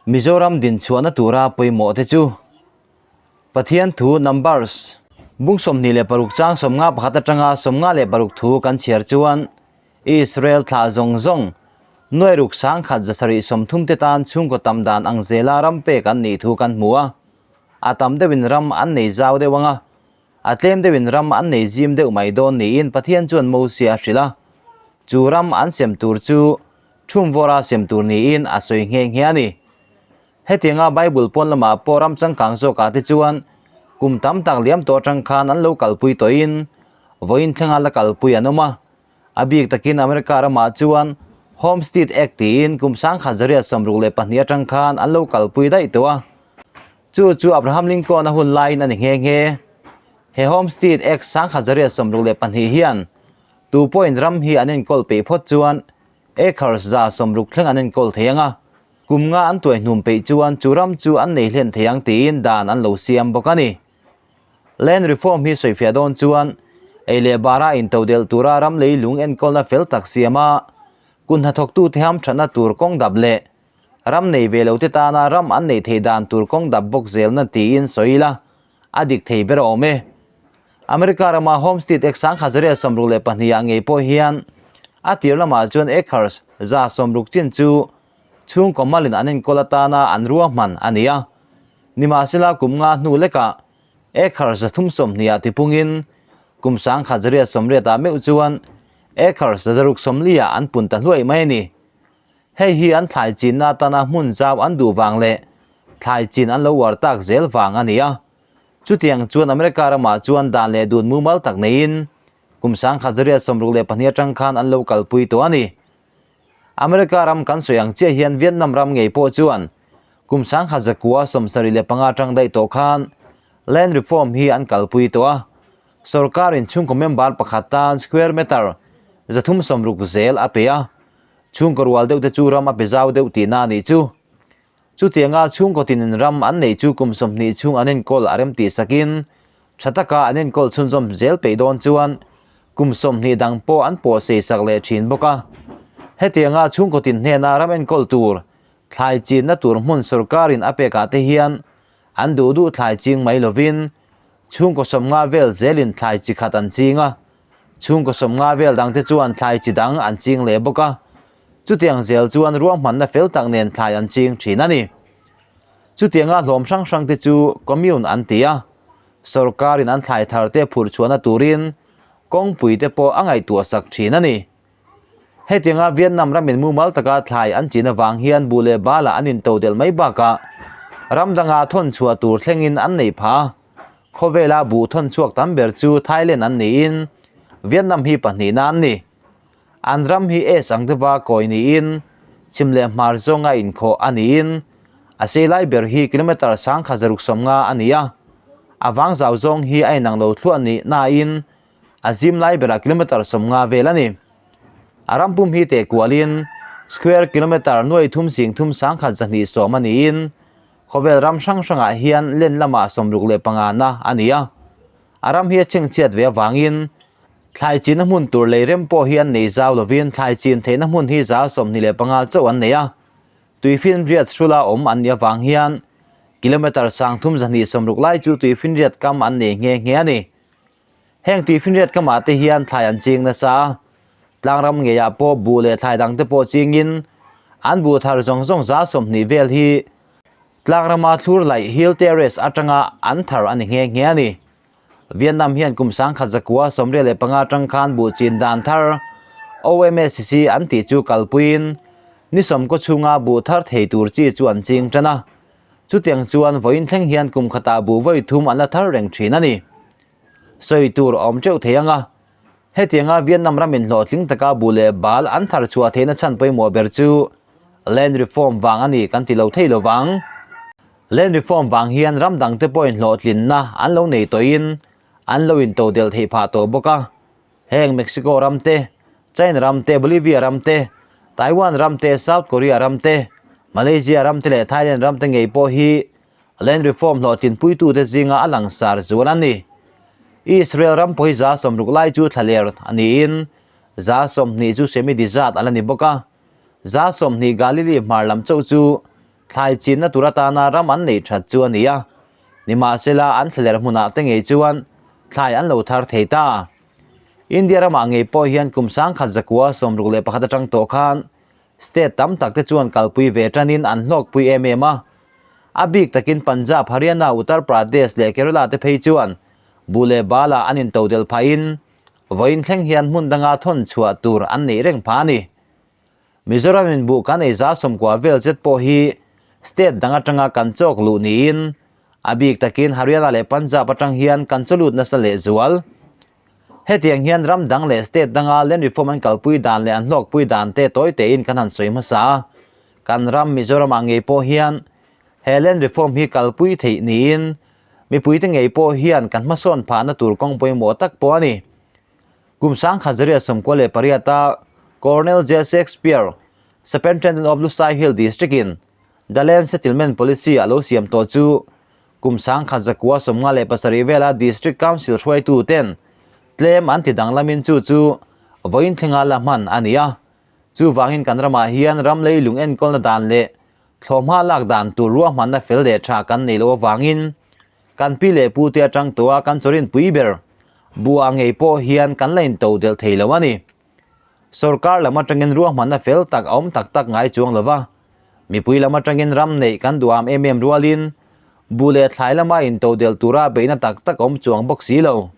Mizoram dinchhuahna tura pawimawh te chu Pathian thu Numbers bung 26 chang 51 atanga 56 thu kan chhiar chuan Israel thlah zawng zawng nuai ruk sangkhat zasarih sawmthum te tan chhungkaw tam dan ang zela ram pek an nih thu kan hmu a, a tam deuhin ram an nei zau deuh ang a, a tlem deuhin ram an nei zim deuh mai dawn niin Pathian chuan Mosia a hrilh a, chu ram an sem tur chu Thumvawra sem tur niin a sawi nghe nghe a ni. Hetianga Bible pawn lamah pawh ram changkang zawkah te chuan kum tam tak liam tawh atang khan an lo kalpui tawhin vawiin thlenga la kalpui an awm a. A bik takin America ramah chuan Homestead Act tiin kum sangkhat zariat 62 atang khan an lo kalpui daih tawh a. Chu chu Abraham Lincoln a hun laiin a ni nghe nghe. He Homestead Act 1962 hian Tu pawhin ram hi an enkawl peih phawt chuan acres 60 thleng an enkawl thei ang a, kum nga an tuai hnum peih chuan chu ram chu an nei hlen thei ang tiin dan an lo siam bawk a ni. Land reform hi sawifiah dawn chuan ei leh bara intodelh tura ram lei lung enkawlna fel tak siam a, kun hnathawktute hamthatna tur kawng dap leh ram nei ve lote tana ram an neih theih dan tur kawng dap bawk zelna tiin sawi ila a dik thei ber awm e. America rama Homestead Act 1962 ah ngei pawh hian a tir lamah chuan acres 60 chin chu chhungkaw malin an enkawl atana an ruahman a ni a. Nimahsela kum nga hnu lekah acres 320 ah tipungin kum 1980 ah meuh chuan acres 640 ah an pun ta hluai mai a ni. Hei hi an thlai chinna atana hmun zau an duh vang leh thlai chin an lo uar tak zel vang a ni a. Chutiang chuan America ramah chuan dan leh dun mumal tak neiin kum 1962 atang khan an lo kalpui tawh a ni. America ram kan sawi ang chiah hian Vietnam ram ngei pawh chuan kum 1975 atang daih tawh khan land reform hi an kalpui tawh a. Sorkarin chhungkaw member pakhat tan square meter 360 zel a pe a. Chhungkaw rual deuh te chu ram a pe zau deuh tihna a nih chu. Chutianga chhungkaw tinin ram an neih chu kum 20 chhung an enkawl a rem tih sakin tha taka an enkawl chhunzawm zel peih dawn chuan kum 20 dang pawh an pawh sei sak leh thin bawk a. Hetianga chhungkaw tin hnena ram enkawl tur thlai chinna tur hmun sorkarin a pekah te hian an duh duh thlai ching mai lovin chhungkaw 50 vel zelin thlai chi khat an ching a. Chhungkaw 50 vel dangte chuan thlai chi dang an ching leh bawk a. Chutiang zel chuan ruahmanna fel tak nen thlai an ching thin a ni. Chutianga hlawm hrang hrang te chu commune an ti a. Sorkarin an thlai thar te phurh chhuahna turin kawngpui te pawh a ngaihtuah sak thin a ni. Hetianga Vietnam ramin mumal taka thlai an chin avang hian buh leh balah an intodelh mai bakah ram danga thawn chhuah tur thlengin an neih phah a. Khawvela buh thawn chhuak tam ber chu Thailand an niin Vietnam hi pahnihna an ni. An ram hi S ang deuha kawi niin chhim leh hmar zawnga inkhawh a niin a sei lai ber hi kilometre 1650 a ni a. A vang zau zawng hi a inang lo thluah nih nain a zim lai berah kilometre 50 vel a ni. A ram pum hi teh kualin square kilometre nuai thum sing thum sangkhat zahnih sawm a niin khawvel ram hrang hrangah hian len lamah 65 na a ni a. A ram hi a chhengchhiat ve avangin thlai chinna hmun tur lei rem pawh hi an nei zau lovin thlai chin theihna hmun hi zal 25 chauh an nei a. Tuifinriat hrula awm an nih avang hian kilometre 3260 lai chu tuifinriat kam an nei nghe nghe a ni. Heng tuifinriat kamah te hian thlai an ching nasa a. Tlangram ngeiah pawh buh leh thlai dang te pawh chingin an buh thar zawng zawng 20 vel hi tlangrama thlur laih hill terrace atanga an thar a ni nghe nghe a ni. Vietnam hian kum 1985 atang khan buh chin dan thar OMSC an tih chu kalpuiin ni sawmkaw chhunga buh thar thei tur chi chu an ching tan a. Chutiang chuan vawiin thleng hian kum khatah buh vawi thum an la thar reng thin a ni. Sawi tur a awm teuh thei ang a. Hetianga Vietnam ramin hlawhtling taka buh leh bal an thar chhuah theihna chhan pawimawh ber chu land reform vang a ni kan ti lo thei lovang. Land reform vang hian ram dangte pawhin hlawhtlinna an lo nei tawhin an lo intodelh theih phah tawh bawk a. Heng Mexico ram te, China ram te, Bolivia ram te, Taiwan ram te, South Korea ram te, Malaysia ram te leh Thailand ram te ngei pawh hi land reform hlawhtlin puitute zinga a langsar zual a ni. Israel ram pawh hi 60 lai chu thlaler a niin 20 chu semi desert a la ni bawk a. 20 Galilee hmar lam chauh chu thlai chinna tur atana ram an neih that chu a ni a, nimahsela an thlaler hmunah te ngei chuan thlai an lo thar thei ta. India ramah ngei pawh hian kum sangkhat zakua 61 atang tawh khan state tam tak te chuan kalpui ve tanin an hlawkpui em em a. A bik takin Punjab, Haryana, Uttar Pradesh leh Kerala te phei chuan buh leh balah an intodelh phahin vawiin thleng hian hmun danga thawn chhuah tur an neih reng phah a ni. Mizoram in buh kan ei za 90 vel zet pawh hi state dang atanga kan chawk luh niin a bik takin Haryana leh Punjab atang hian kan chawlut nasa leh zual. Hetiang hian ram dang leh state danga land reform an kalpui dan leh an hlawkpui dan te tawi tein kan han sawi hmasa a. Kan ram Mizoram ah ngei pawh hian he land reform hi kalpui theih niin mipuite ngei pawh hian kan hmasawn phahna tur kawng pawimawh tak pawh a ni. Kum 1998 a Colonel J. Shakespeare, Superintendent of Lushai Hill District in The Land Settlement Policy a lo siam tawh chu kum 1957 vela District Council hruaitu ten tlem an ti danglamin chu chu vawiin thlenga la hman a ni a. Chuvangin kan ramah hian ram leilung enkawlna dan leh thlawhhma lak dan tur ruahmanna fel leh tha kan nei loh avangin Kan pi leh pu te atang tawha kan chawrin pui ber buah ngei pawh hian kan la into delh thei lo a ni. Sorkar lam atangin ruahmanna fel tak a awm tak tak ngai chuang lo va, mipui lam atangin ram neih kan duham em em rualin buh leh thlai lama into delh tura beihna tak tak a awm chuang bawk si lo.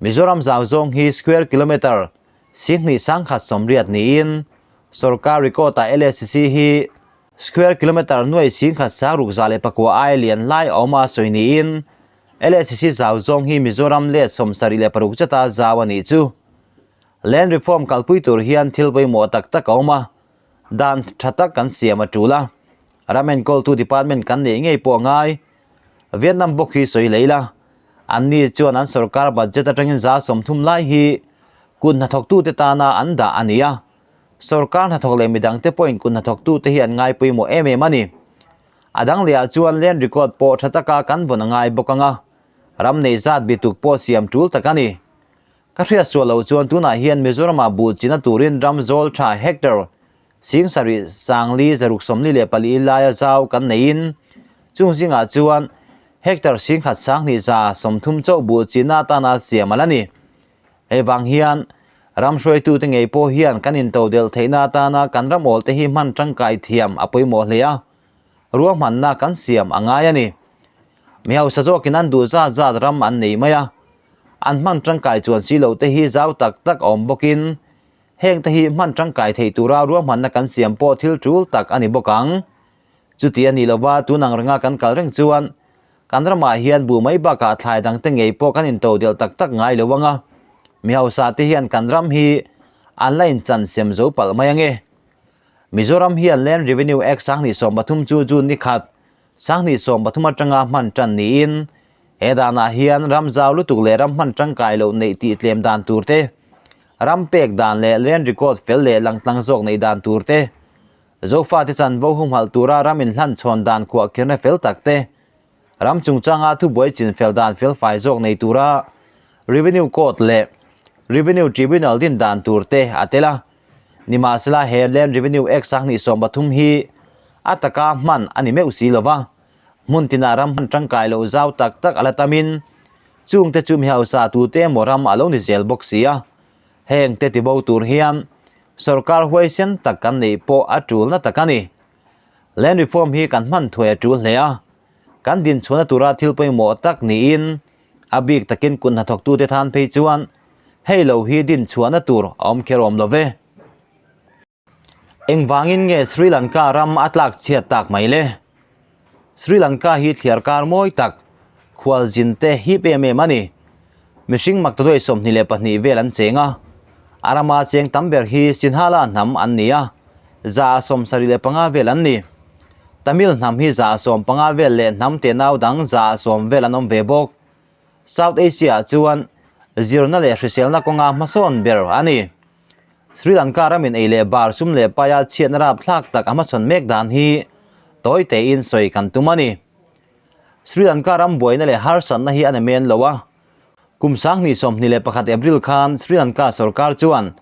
Mizoram zau zawng hi square kilometre 2180 niin sorkar record-ah LACC hi Square kilometre nuai 1609 ai lian lai a awm a sawi niin LACC zau zawng hi Mizoram let 76 chata zau a nih chu. Land reform kalpui tur hian thil pawimawh tak tak a awm a, dan tha tak kan siam a tul a, ram enkawltu department kan neih ngei pawh a ngai. Vietnam bawk hi sawi lei la, anni chuan an sorkar budget atangin 30% lai hi kut hnathawktute tana an dah a ni a. Sorkar hnathawk leh midangte pawhin kut hnathawktute hi an ngai pawimawh em em a ni. A dang lehah chuan land record pawh tha taka kan vawn a ngai bawk ang a, ram nei zat bituk pawh siam tul tak a ni. Ka hriat sual loh chuan tunah hian Mizoramah buh china turin ram zawl tha hectare 74,644 laia zau kan neiin chung zingah chuan hectare 1,230 chauh buh china atana siam a la ni. Hei vang hian ram hruaitute ngei pawh hian kan intodelh theihna atana kan ram awlte hi hman tangkai thiam a pawimawh hle a, ruahmanna kan siam a ngai a ni. Mi hausa zawkin an duh zat zat ram an nei mai a, an hman tangkai chuan si loh te hi zau tak tak a awm bawkin heng te hi hman tangkai theih tura ruahmanna kan siam pawh thil tul tak a ni bawk ang. Chuti a nih lova tun ang renga kan kal reng chuan Kan ramah hian buh mai bakah thlai dangte ngei pawh kan intodelh tak tak ngai lo ang a, mi hausa te hian kan ram hi an la inchan sem zo palh mai ang e. Mizoram hian Land Revenue Act 2013 chu June ni khat, 2013 atanga hman tan niin he danah hian ram zau lutuk leh ram hman tangkai loh neih tih tlem dan tur te, ram pek dan leh land record fel leh langtlang zawk neih dan tur te, Zofate chanvo humhalh tura ram inhlan chhawn dan khuahkhirna fel tak te, ram chungchanga thubuai chinfel dan felfai zawk nei tura Revenue Court leh Revenue Tribunal din dan tur te a tel a. Nimahsela he Land Revenue Act 2013 hi a taka hman a ni meuh si lova, hmun tinah ram hman tangkai loh zau tak tak a la tamin chungte chu mi hausa tute emaw ram a lo ni zel bawk si a. Heng te tibo tur hian sorkar huaisen tak kan neih pawh a tulna tak a ni. Land reform hi kan hman thuai a tul hle a, kan dinchhuahna tura thil pawimawh tak niin a bik takin kut hnathawktute tan phei chuan hei lo hi dinchhuahna tur a awm kher awm lo ve. Engvangin nge Sri Lanka ram a tlak chhiat tak mai le? Sri Lanka hi thliar kar mawi tak, khualzin te hip em em a ni. Mihring maktaduai 22 vel an cheng a, a rama cheng tam ber hi Sinhala hnam an ni a, 75 vel an ni. Tamil hnam hi 15 vel leh hnam tenau dang 10 vel an awm ve bawk. South Asia ah chuan zirna leh hriselna kawnga hmasawn ber a ni. Sri Lanka ramin ei leh bar sum leh paia chhiatna rapthlak tak a hmachhawn mek dan hi tawi tein sawi kan tum a ni. Sri Lanka ram buaina leh harsatna hi a na men lo a. Kum 2021 April khan Sri Lanka sorkar chuan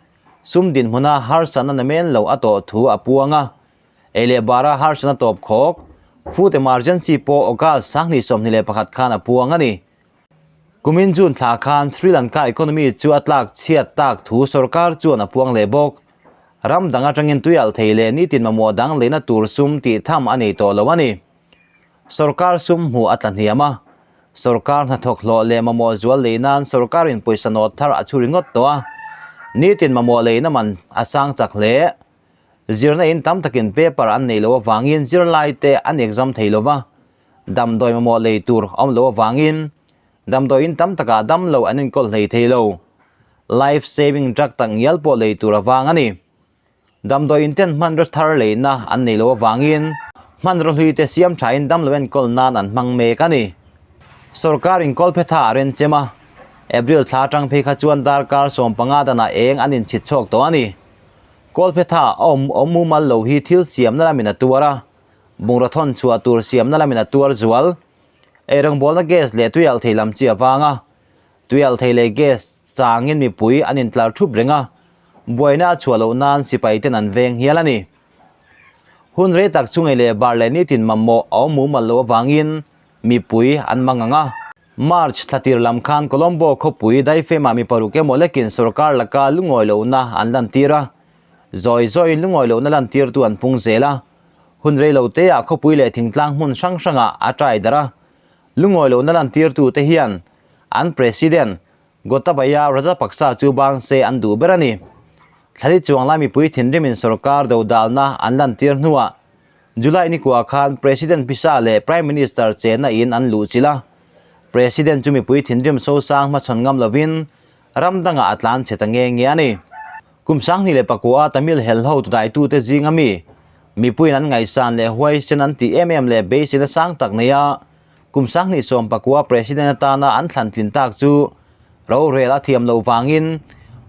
sum dinhmuna harsatna na men lo a tawh thu a puang a. Ei leh bara harsatna tawp khawk, food emergency pawh August 2021 khan a puang a ni. Kumin June thla khan Sri Lanka economy chu a tlak chhiat tak thu sorkar chuan a puang leh bawk. Ram dang atangin tui alh thei leh nitin mamawh dang leina tur sum tih tham a nei tawh lo a ni. Sorkar sum hmuh a tla hniam a, sorkar hnathawk hlawh leh mamawh zual lei nan sorkarin pawisa nawt thar a chhu ringawt tawh a, nitin mamawh leina man a sang chak hle. Zirna in tam takin paper an neih loh avangin zirlaite an exam thei lo va, damdawi mamawh lei tur a awm loh avangin damdawi in tam takah damlo an enkawl hlei thei lo. Life saving drug tak ngial pawh lei tur avang a ni. Damdawi in ten hmanraw thar leina an nei loh avangin hmanraw hlui te siam thain damlo enkawl nan an hmang mek a ni. Sorkar in Kawlphetha a renchem a, April thla atang phei kha chuan darkar 15 danah eng an inchhit chhuak tawh a ni. Kawlphetha a awm awm mumal lo hi thil siamna lamin a tuar a, bungraw thawn chhuah tur siamna lamin a tuar zual. Eirawngbawlna gas leh tuialh thei lam chi avang a, Tuialhthei leh gas changin mipui an intlar thup reng a, buaina a chhuah loh nan sipaiten an veng hial a ni. Hun rei tak chungei leh bar leh nitin mamawh a awm mumal loh avangin mipui an mang ang a. March thla tir lam khan Colombo khawpui daifemah mi paruk emaw lekin sorkar laka lungawi lohna an lantir a, zawi zawiin lungawi lohna lantirtu an pung zel a. Hun rei lo teah khawpui leh thingtlang hmun hrang hrangah a tai darh a, Lungawi lohna lantirtute hian an President Gotabaya Rajapaksa chu bang se an duh ber a ni. Thlali chuang lai mipui thinrimin sorkar dodalna an lantir hnuah July nikua khan President Pisa leh Prime Minister chenna in an luhchilh a. President chu mipui thinrim sosang hmachhawn ngam lovin ram dangah a tlan chhe ta nge nge a ni. Kum 2009 a Tamil helho tudaitute zinga mi, mipuiin an ngaihsan leh huaisen an tih em em leh beiseina sang tak nei a, kum 2019 President atana an thlan tlin tak chu rorel a thiam loh vangin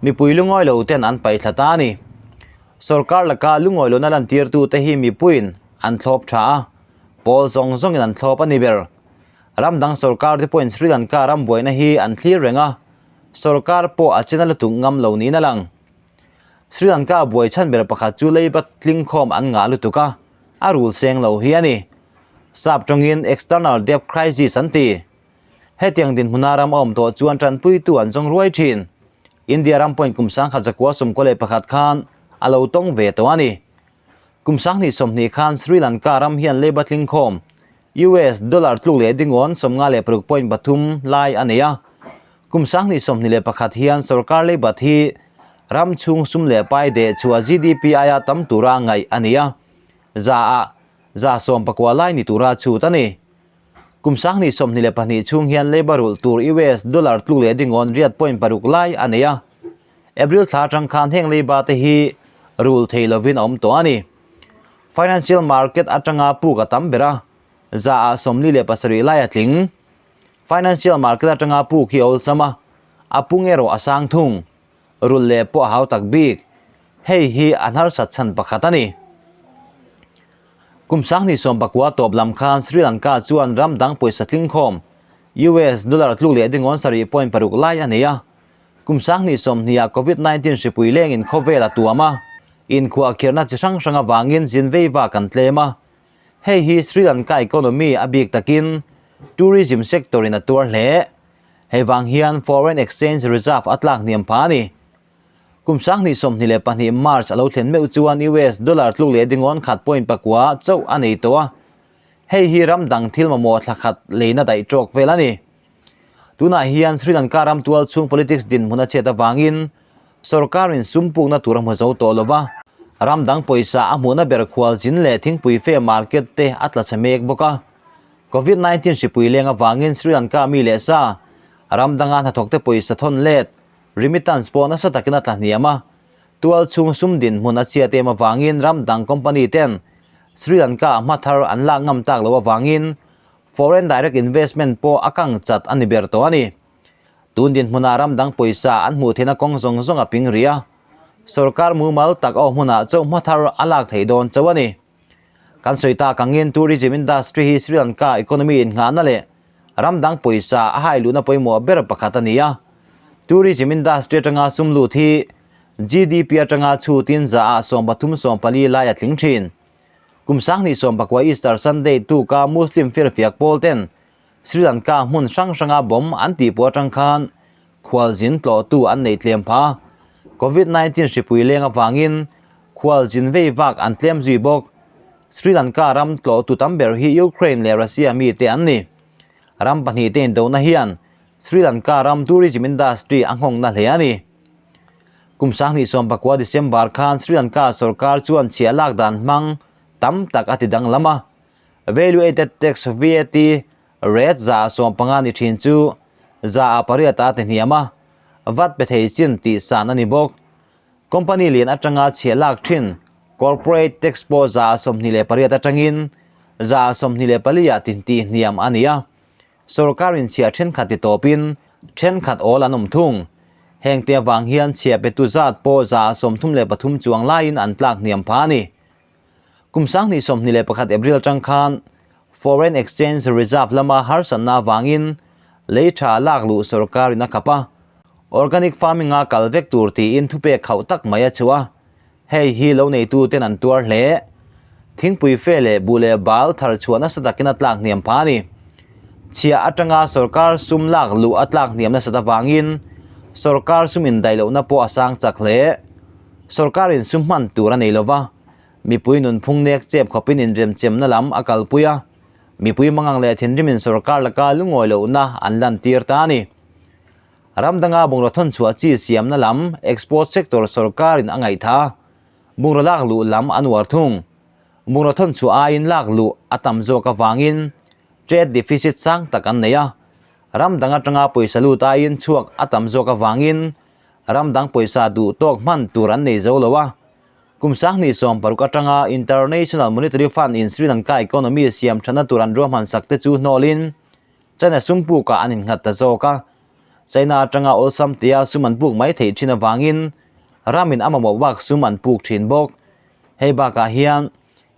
mipui lungawi lo ten an paih thla ta a ni. Sorkar laka lungawi lohna lantirtute hi mipuiin an thlawp tha a, pawl zawng zawngin an thlawp a ni ber. Ram dang sorkar te pawhin Sri Lanka ram buaina hi an thlir reng a, Sorkar pawh a chena lutuk ngam lo niin a lang. Sri Lanka buai chhan ber pakhat chu leiba tlingkhawm an ngah lutuk a, a rul seng lo hi a ni. Sap tawngin external debt crisis an ti. Hetiang dinhmuna ram a awm tawh chuan tanpuitu an zawng ruai thin. India ram pawhin kum 1991 khan a lo tawng ve tawh a ni. Kum 2020 khan Sri Lanka ram hian leiba tlingkhawm US dollar tluk leh dingawn 56.3 lai a nei a. Kum 2021 hian sorkar leibat hi ram chhung sum leh pai deh chhuah GDP aia tam tura ngaih a ni a, za ah 19% lai ni tura chhut a ni. Kum 2022 chhung hian leiba rulh tur US dollar tluk leh dingawn 8.6 lai a nei a. April thla atang khan heng leiba te hi rul thei lovin a awm tawh a ni. Financial market atanga puk a tam ber a, za ah 47 lai a tling. Financial market atanga puk hi a awlsam a, a pung erawh a sang thung. Rulh leh pawh a hau tak bik. Hei hi a hnarsat chhan pakhat a ni. Kum 2019 tawp lam khan Sri Lanka chuan ram dang pawisa tlingkhawm US dollar tluk leh dingawn 7.6 lai a nei a. Kum 2020 ah Covid 19 hripui lengin khawvel a tuam a, inkhuahkhirhna chi hrang hrang avangin zin vei vak an tlem a. Hei hi Sri Lanka economy a bik takin tourism sector in a tuar hle. Hei vang hian foreign exchange reserve a tlak hniam pha a ni. Kum 2022 March a lo thlen meuh chuan US dollar tluk leh dingawn 1.9 chauh a nei tawh a. Hei hi ram dang thil mamawh thla khat leina daih tawk vel a ni. Tunah hian Sri Lanka ram tual chhung politics dinhmun a chhiat avangin sorkarin sum pukna tur a hmu zo tawh lo va, ram dang pawisa a hmuhna ber khualzin leh thingpui fe market te a tla chhe mek bawk a. Covid 19 hripui leng avangin Sri Lanka mi leh sa ram danga hnathawkte pawisa thawn let, remittance, pawh nasa takin a tla hniam a. Tual chhung sum dinhmun a chhiat em avangin ram dang company ten Sri Lanka-ah hma thar an lak ngam tak loh avangin Foreign Direct Investment pawh a kang chat a ni ber tawh a ni. Tun dinhmunah ram dang pawisa an hmuh theihna kawng zawng zawng a ping rih a, sorkar mumal tak aw hmunah chauh hma thar a lak theih dawn chauh a ni. Kan sawi tak angin tourism industry hi Sri Lanka economy innghahna leh ram dang pawisa a hai luhna pawimawh ber pakhat a ni a. Tourism industry atanga sum lut hi GDP atanga chhutin 30 14% lai a tling thin. Kum 2019 Easter Sunday tuka Muslim firfiak pawl ten Sri Lanka hmun hrang hranga bomb an tihpuah atang khan khualzin tlawhtu an nei tlem pha. Covid 19 hripui leng avangin khualzin vei vak an tlem zui bawk. Sri Lanka ram tlawhtu tam ber hi Ukraine leh Russia mite an ni. Ram pahnihte indona hian Sri Lanka ram tourism industry a nghawngna hle a ni. Kum 2019 December khan Sri Lanka sorkar chuan chhiah lak dan hmang tam tak a ti danglam a. Value Added Tax, VAT, rate 15% ni thin chu 8% a ti hniam a, vat pe thei chin tih san a ni bawk. Company lian atanga chhiah lak thin Corporate Tax pawh 28% atangin 24% ah tih hniam a ni a. Sorkar in chhiah thenkhat ti tawpin thenkhat awl an awm thung. Hengte avang hian chhiah petu zat pawh 33% chuang laiin an tlak hniam pha a ni. Kum 2021 April atang khan Foreign Exchange Reserve lama harsatna avangin lei tha lak luh sorkar in a khap a. Organic farming a kal vek tur tiin thupek khauh tak mai a chhuah a. Hei hi lo neitu ten an tuar hle. Thingpui fe leh buh leh bal thar chhuah nasa takin a tlak hniam pha a ni. Chhiah atanga sorkar sum lak luh a tlak hniam nasat avangin sorkar sum indaih lohna pawh a sang chak hle. Sorkarin sum hman tur a nei lova, mipui nunphung nek chep khawpin inremchemna lam a kalpui a, mipui mangang leh thinrimin sorkar laka lungawi lohna an lantir ta a ni. Ram danga bungraw thawn chhuah chi siamna lam export sector sorkarin a ngaihtha a, bungraw lak luh lam a nuar thung. Bungraw thawn chhuah aiin lak luh a tam zawk avangin trade deficit sang tak an nei a, ram dang atanga pawisa lut aiin chhuak a tam zawk avangin ram dang pawisa duh tawk hman tur an nei zo lo a. Kum 2016 atanga International Monetary Fund in Sri Lanka economy siam thana tur an ruahman sak te chu hnawlin China sum pukah an innghat ta zawk a. China atanga awlsam tia sum an puk mai theih thin avangin ramin a mamawh bak sum an puk thin bawk. Hei bakah hian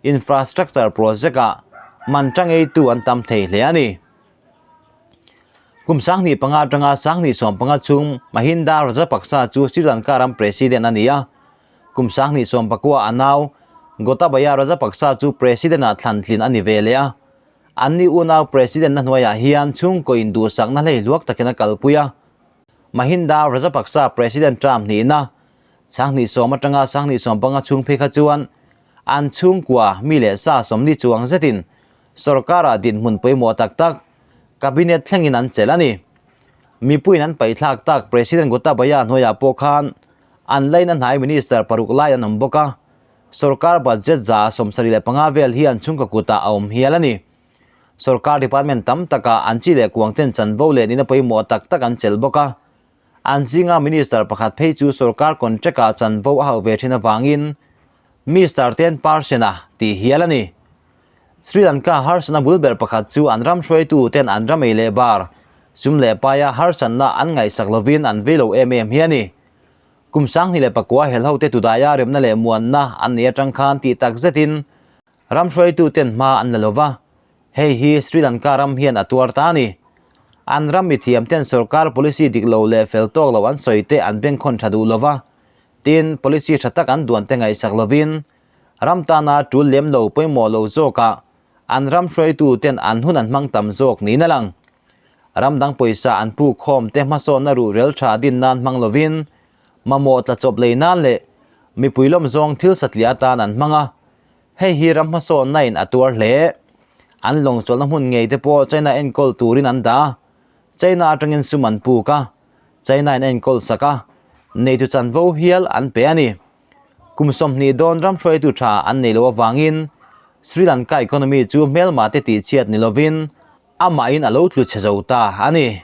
infrastructure project ah man tang eitu an tam thei hle a ni. Kum 2005 atanga 2015 chhung Mahinda Rajapaksa chu Sri Lanka ram president a ni a. Kum 2019 a nau Gotabaya Rajapaksa chu president ah thlan tlin a ni ve leh a. An ni unau President na hnuaiah hian chhungkaw induhsakna hlei hluak takin a kalpui a. Mahinda Rajapaksa President term hnihna, 2010 atanga 2015 chhung phei kha chuan an chhungkua mi leh sa 40 chuang zetin sorkara dinhmun pawimawh tak tak Cabinet thlengin an chelh a ni. Mipuiin an paihthlak tak President Gotabaya hnuaiah pawh khan an laina hnai Minister paruk lai an awm bawk a. Sorkar budget 75% vel hi an chhungkaw kutah a awm hial a ni. Sorkar department tam takah an chi leh kuang ten chanvo leh nihna pawimawh tak tak an chelh bawk a. An zinga minister pakhat phei chu sorkar contract ah chanvo a hauh ve thin avangin Mister 10% a tih hial a ni. Sri Lanka harsatna bul ber pakhat chu an ram hruaitu ten an ram ei leh bar, sum leh paia harsatna an ngaihsak lovin an vei lo em em hi a ni. Kum 2009 helho te tudaia remna leh muanna an nei atang khan tih tak zetin ram hruaitu ten hma an la lova, hei hi Sri Lanka ram hian a tuar ta a ni. An ram mithiam ten sorkar policy dik lo leh fel tawk lo an sawi te an bengkhawn tha duh lova, tin policy tha tak an duan te ngaihsak lovin ram tana tul lem lo pawimawh lo zawkah an ram hruaitu ten an hun an hmang tam zawk niin a lang. Ram dang pawisa an puk khawm te hmasawnna ruhrel tha din nan hmang lovin mamawh tla chawp lei nan leh mipui lawm zawng thil satliah atan an hmang a. Hei hi ram hmasawnna in a tuar hle. An lawng chawlhna hmun ngei te pawh China enkawl turin an dah a. China atangin sum an puk a, China in a enkawl sak a, neitu chanvo hial an pe a ni. Kum 20 dawn ram hruaitu tha an nei lo avangin Sri Lanka economy chu hmelma te tihchhiat ni lovin amahin a lo tlu chhe zo ta a ni.